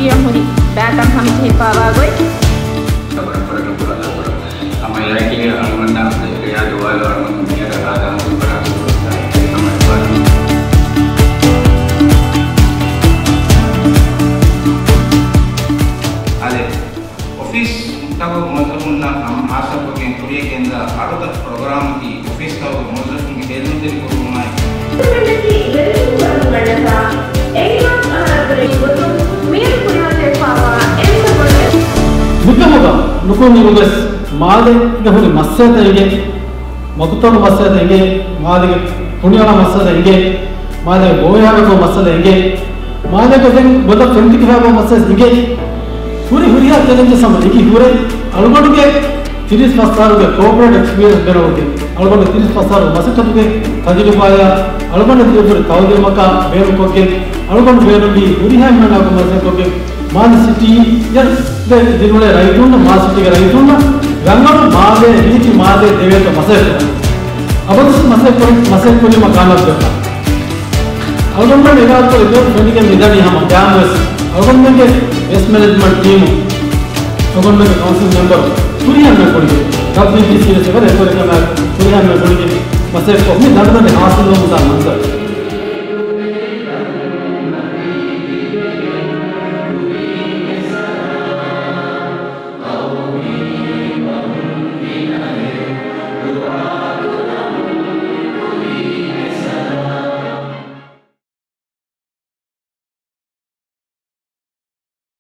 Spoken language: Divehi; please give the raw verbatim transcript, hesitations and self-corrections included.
އެ ހުރި ބައިތައް ހަމަޖެހިފައިވާ ގޮތް. ހަމަ އެއާއެކީ އަޅުގަނޑަށް އެއާ ދުވާލު އަޅުގަނޑު މިއަދަށް ހަދާ ހަމަ ކުރާ ހަމަ އެ އާދެ، އޮފީސްތަކުގެ މުވައްޒަފުންނަށް ހަމަ ހާއްސަކޮށްގެން ކުރިޔަށް ގެންދާ އަޅުތަކު ޕްރޮގްރާމަކީ އޮފީސްތަކުގެ މުވައްޒަފުންގެ ހޭލުންތެރިކުރުމާއި، މިއަދު ކުރިޔަށް ގެންދާ އެއް މާސް އަހަރުގެ ގޮތުން މިއަދު ކުރިމަތިވެފައިވާ އެންމެ ބޮޑު މިކަމުގަ ނުކުން އިރުވެސް މާލޭގަ ހުރި މައްސަލަތައް އިނގޭ، މަކުތަބު މައްސަލަތައް އިނގޭ، މާލޭގެ ތުނިއަޅާ މައްސަލަތައް އިނގޭ، މާލޭގެ ގޯހެއް ހަދާކަށް މައްސަލަތައް އިނގޭ، މާލޭގަ ދެން ބޮލަށް ފެންތިކިފައިވާ މައްސަލަތައް އިނގޭ. ހުރި ހުރިހާ ޗެލެންޖަސް ހަމަ އެނގި ހުރެ އަޅުގަނޑުގެ ތިރީސް ފަސް އަހަރުގެ ކޯޕަރޭޓް އެކްސްޕީރިއަންސް ބޭނުންވެގެން، އަޅުގަނޑު ތިރީސް ފަސް އަހަރު މަސައްކަތުގެ ތަޖުރިބާޔާ، އަޅުގަނޑަށް ދިޔަ ހުރި ތައުލީމަކާ ބޭނުންކޮށްގެން، އަޅުގަނޑު ބޭނުންވީ ހުރިހާ އެންމެންނާ މަސައްކަތްކޮށްގެން، މާލެ ސިޓީއަށް ދިނުޅޭ ރައްޔިތުންނަށް، މާލެ ސިޓީގެ ރައްޔިތުންނަށް ރަނގަޅު މާލެ ރީތި މާލެ ދެވޭތޯ މަސައްކަތް ކުރަން. އަބަދުވެސް މަސައްކަތް ކުރި، މަސައްކަތް ކުރީމަ ކާމިޔާބުވެފަ. އަޅުގަނޑުމެން އެގާތު އެދުވަހު ފެނިގެން މިދަނީ ހަމަ ގާމުވެސް އަޅުގަނޑުމެންގެ ވޭސްޓް މެނޭޖްމަންޓް ޓީމު، އަޅުގަނޑުމެންގެ ކައުންސިލް މެމްބަރު ހުރިހާ އެންމެން ކުރިގެން، ޑަބްލިއުޑީސީ ވެސް އެވަރު އެކުވެރިކަމާއެކު ހުރިހާ އެންމެން ކުރިގެން މަސައްކަތް މި ދަނޑުދަނޑި ހާސިލްވަމުންދާ މަންޒަރު.